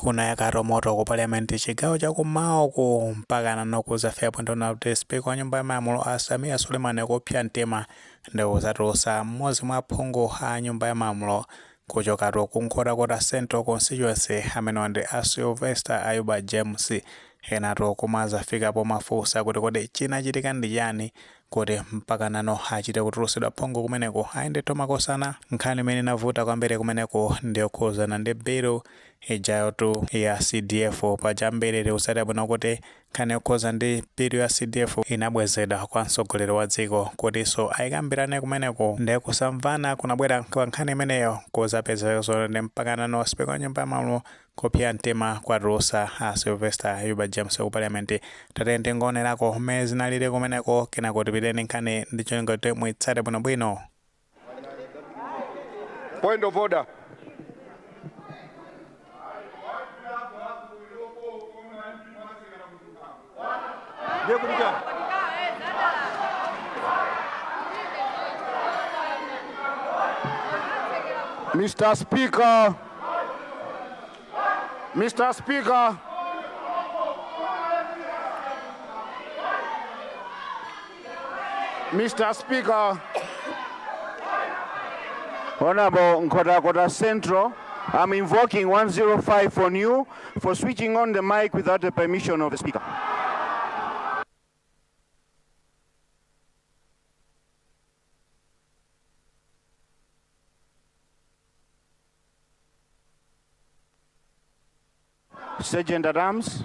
Kunayakatu moto ku parliament chigawo chakummawaku mpakana nokuzafika ponena kuti speaker wa nyumba ya malamulo a Sameer Suleman kupsa mtima ndikuzatulutsa mmodzi mwa aphungu a nyumba ya malamulo kuchokatu ku Nkhotakota Central Constituency amenewa ndi a Sylvester Ayuba James. Enatu kumazafika pomafunsa kuti kodi chinachitika ndi chani kuti mpaka nano achite kutulutsidwa phungu kumeneko? Ayi ndithu makosana, nkhani imene inavuta kwambiri kumeneko ndiyokhuzana ndi bill ijayotu ya CDF. Paja mbiri tikutsatira bwino kuti nkhani yokhuza ndi bill ya CDF inabwezedwa kwa mtsogoleri wa dziko kutinso ayikambirane kumeneko, ndiye kusamvana kunabwera pa nkhani imeneyo, kuzapezeka zoti mpaka nano speaker wa nyumba ya malamulo kupsa mtima kwatulutsa a Sylvester Ayuba James ku parliament. Tate tingonerako mmene zinalili kumeneko, kenako tipiteni nkhani ndi cholinga kuti muitsate bwinobwino. Point of order. Ndiye kuti chani? Mr. Speaker, Mr. Speaker, Mr. Speaker, Honorable Nkhotakota Central, I'm invoking 105 on you for switching on the mic without the permission of the Speaker. Sergeant Adams.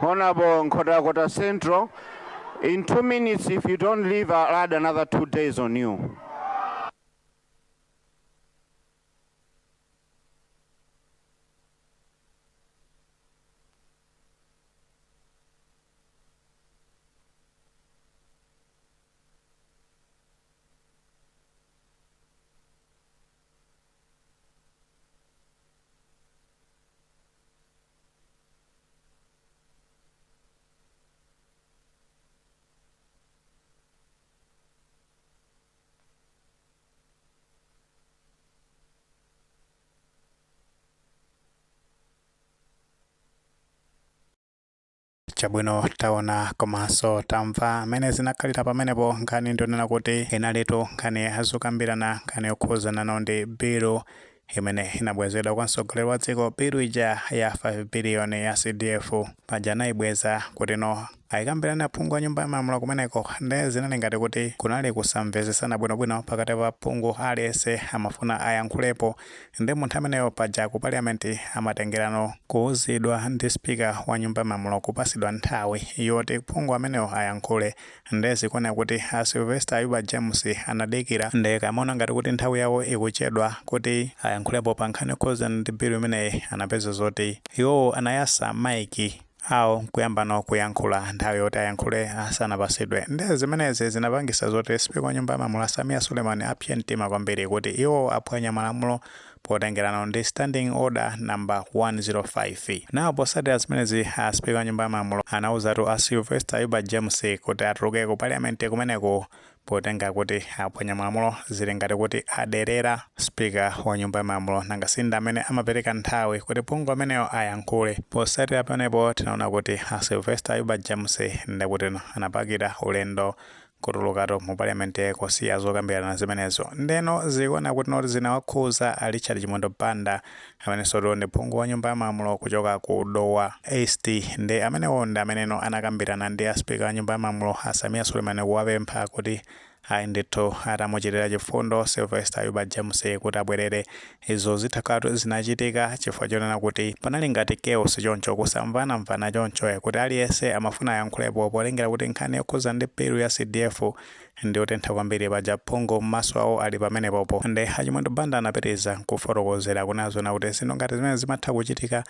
Honorable Nkhotakota Central, in 2 minutes, if you don't leave, I'll add another 2 days on you. Chabwino, taona komanso tamva amene zinakhalira pamenepo. Nkhani ndionena kuti inalitu nkhani zokambirana, nkhani yokhuzana nawo ndi bill imene inabwezedwa kwa mtsogoleri wa dziko, bill ija ya 5 billion ya CDF. Paja anayibweza kuti no ayikambirane aphungu a Nyumba ya Malamulo kumeneko. Nde zinali ngati kuti kunali kusamvetsesana bwinobwino pakati pa phungu, aliyense amafuna ayankhulepo. Ndi munthu ameneyo paja ku Parliament amatengerano kuwuzidwa ndi Speaker wa Nyumba ya Malamulo, kupasidwa nthawi yoti phungu ameneyo ayankhule. Nde zikuoneka kuti a Sylvester Ayuba James anadikira, nde kamaona ngati kuti nthawi yawo ikuchedwa kuti ayankhulepo pa nkhani yokhuzana ndi bill imeneyi, anapeza zoti iwowo anayasa mic awo nkuyamba kuyankhula nthawi yoti ayankhule asanapasidwe. Nde zimenezi zinapangisa zoti Speaker wa Nyumba ya Malamulo Samia Suleiman apye mtima kwambiri kuti iwo aphwanya malamulo potengerano ndi Standing Order number 105. Nawo posatira zimenezi, a Speaker wa Nyumba ya Malamulo anawuzatu a Sylvester Ayuba James kuti atuluke ku Parliament kumeneko, potenga kuti aphwanya malamulo. Zili ngati kuti aderera Speaker wa Nyumba ya Malamulo, nanga sinda amene amapereka nthawi kuti phungu ameneyo ayankhule. Posatira pamenepo, tinaona kuti a Sylvester Ayuba James ndekuti anapakira ulendo kutulukatu mu Parliament, kusiya zokambirana zimenezo. Ndeno zikuona kuti noti zinawakhuza a Richard Chimwendo Banda, amenenso ndi phungu wa Nyumba ya Malamulo kuchoka ku Dowa East. Ndi amenewo ndi ameneno anakambirana ndi a Speaker wa Nyumba ya Malamulo a Samia Suleiman, kuwapempha kuti ayi ndithu, atamuchitira chifundo Sylvester Ayuba James kuti abwerere. Izo zithakatu zinachitika chifukwa chonena kuti panali ngati chaos choncho, kusamvanamvana choncho, kuti aliyense amafuna ayankhulepo, polengera kuti nkhani yokhuza ndi bill ya CDF ndi yotentha kwambiri. Paja phungu m'maso awo ali pamenepopo. Ndi Achimwendo Banda anapitiriza kufotokozera kunazona kuti zinthu ngati zimene zimatha kuchitika,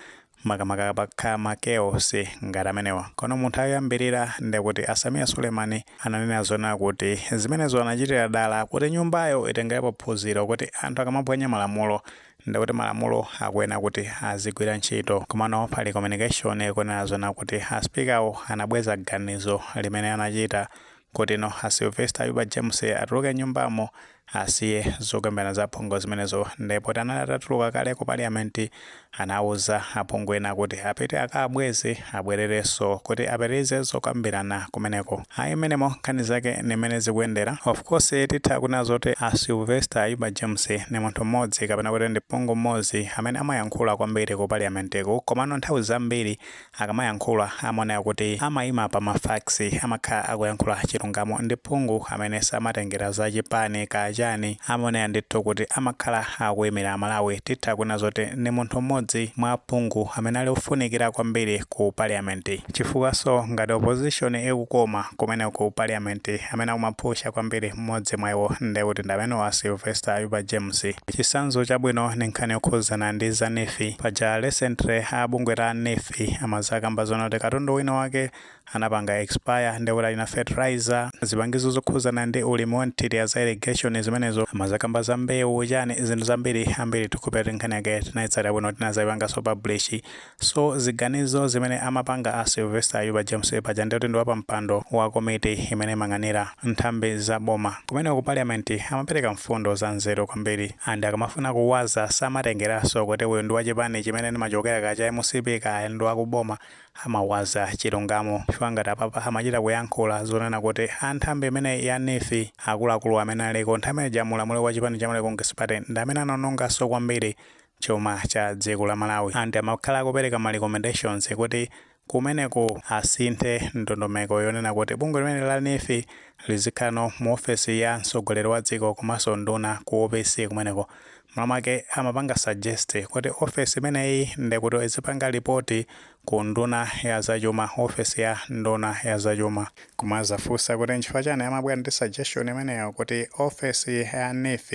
makamaka pakhala ma chaos ngati amenewa. Kono munthu ayoyambirira ndekuti Asamia Sulemani ananena zona kuti zimenezo anachitira dala kuti nyumbayo itengerepo phunziro, kuti anthu akamaphwanya malamulo, ndekuti malamulo akuyenera kuti azigwira ntchito. Komano pali communication kunena zona kuti a Speakerwo anabweza ganizo limene anachita kuti no, a Sylvester Ayuba James atuluke nyumbamo, asiye zokambirana za phungu zimenezo. Ndipo anali atatuluka kale ku Parliament, anawuza aphungu ena kuti apite akabweze, abwererenso kuti apitirize zokambirana kumeneko. Ayi, menemo nkhani zake nimene zikuyendera. Of course, titha kunena zoti a Sylvester Ayuba James ni munthu mmodzi, kapena kuti ndi phungu mmodzi amene amayankhula kwambiri ku Parliamentku. Komano nthawi zambiri akamayankhula amaoneka kuti amayima pa ma facts, amakhala akuyankhula chilungamo. Ndi phungu amene samatengera za chipani kachani, amaoneka ndithu kuti amakhala akuyimira Malawi. Titha kunena zoti ndi munthu mmodzi mwa phungu amene ali ofunikira kwambiri ku Parliament, chifukwaso ngati opposition ikukoma kumene ku Parliament, amene akumapusha kwambiri mmodzi mwa iwo ndekuti ndi amene wa Sylvester Ayuba James. Chitsanzo chabwino ndi nkhani yokhuzana ndi za NEEF. Paja recently abungwe la NEEF amazakamba zona kuti katundu wina wake anapanga expire, ndekuti alina fertilizer, zipangizo zokhuzana ndi ulimi wa nthirira za irrigation zimenezo, amazakamba za mbewu chani, zinthu zambiri ambiri. Tikupeta nkhani yake tinayitsatira bwino, tinazayipanganso publish. So ziganizo zimene amapanga a Sylvester Ayuba James, paja ndikuti ndi wapampando wa komiti imene imang'anira nthambi za boma kumene ku Parliament, amapereka mfundo za nzeru kwambiri. And akamafuna kuwaza samatengeranso kuti uyu ndi wachipani chimene ndimachokera ka cha MCP, kaya ndi wakuboma, amawaza chilungamo. Chifukwa ngati apapa amachita kuyankhula zonena kuti anthambi imene ya NEEF, akuluakulu amene aliko nthawi imene jamulamuliro wa chipani cha Malawi Congress Party ndi amene anaononganso kwambiri chuma cha dziko la Malawi. And amakhala akupereka ma recommendations kuti kumeneko asinthe ndondomeko yonena kuti bungwe limene la NEEF lizikhala mu ofesi ya mtsogoleri wa dziko komanso nduna ku OPC kumeneko. Malo mwake amapanga suggest kuti ofesi imeneyi ndekuti izipanga report ku nduna ya zachuma, ofesi ya nduna ya zachuma. Kumazafunsa kuti nchifukwa chani amabwera ndi suggestion imeneyo kuti ofesi ya NEEF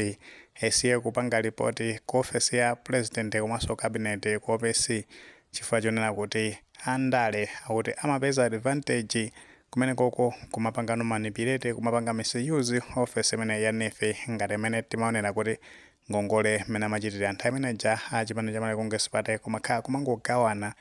isiye kupanga report ku ofesi ya President komanso cabinet ku OPC, chifukwa chonena kuti andale akuti amapeza advantage kumene koko kumapanga manipulate, kumapanga misuse office imene ya NEEF, ngati imene timaonera kuti ngongole mmene amachitira anthu ameneja a chipani cha Malawi Congress Party, kumakhala kumangogawana.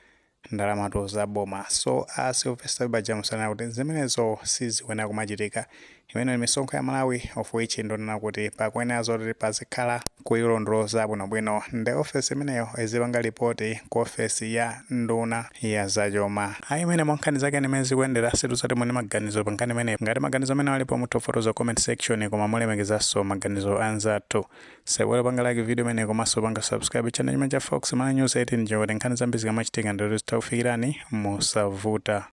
Ndalamatu za boma. So a Sylvester James anena kuti zimenezo sizikuyenera kumachitika. Imene misonkho ya Malawi, of which ndonena kuti pakuyenera zoti pazikhala kuyilondoloza bwinobwino, ndi ofesi imeneyo izipanga ripoti ku ofesi ya nduna ya zachuma. Ayi, imene mwa nkhani zake ndimene zikuyendera. Situzati muli maganizo pa nkhani imeneyo. Ngati maganizo amene alipo, mutha comment section, koma mulemekezanso maganizo anzathu. Sewero panga like video imene, komanso panga subscribe channel chimene cha Fox Malawi News 18, kuti nkhani zambiri zikamachitika ndikuti zitakufikirani musavuta.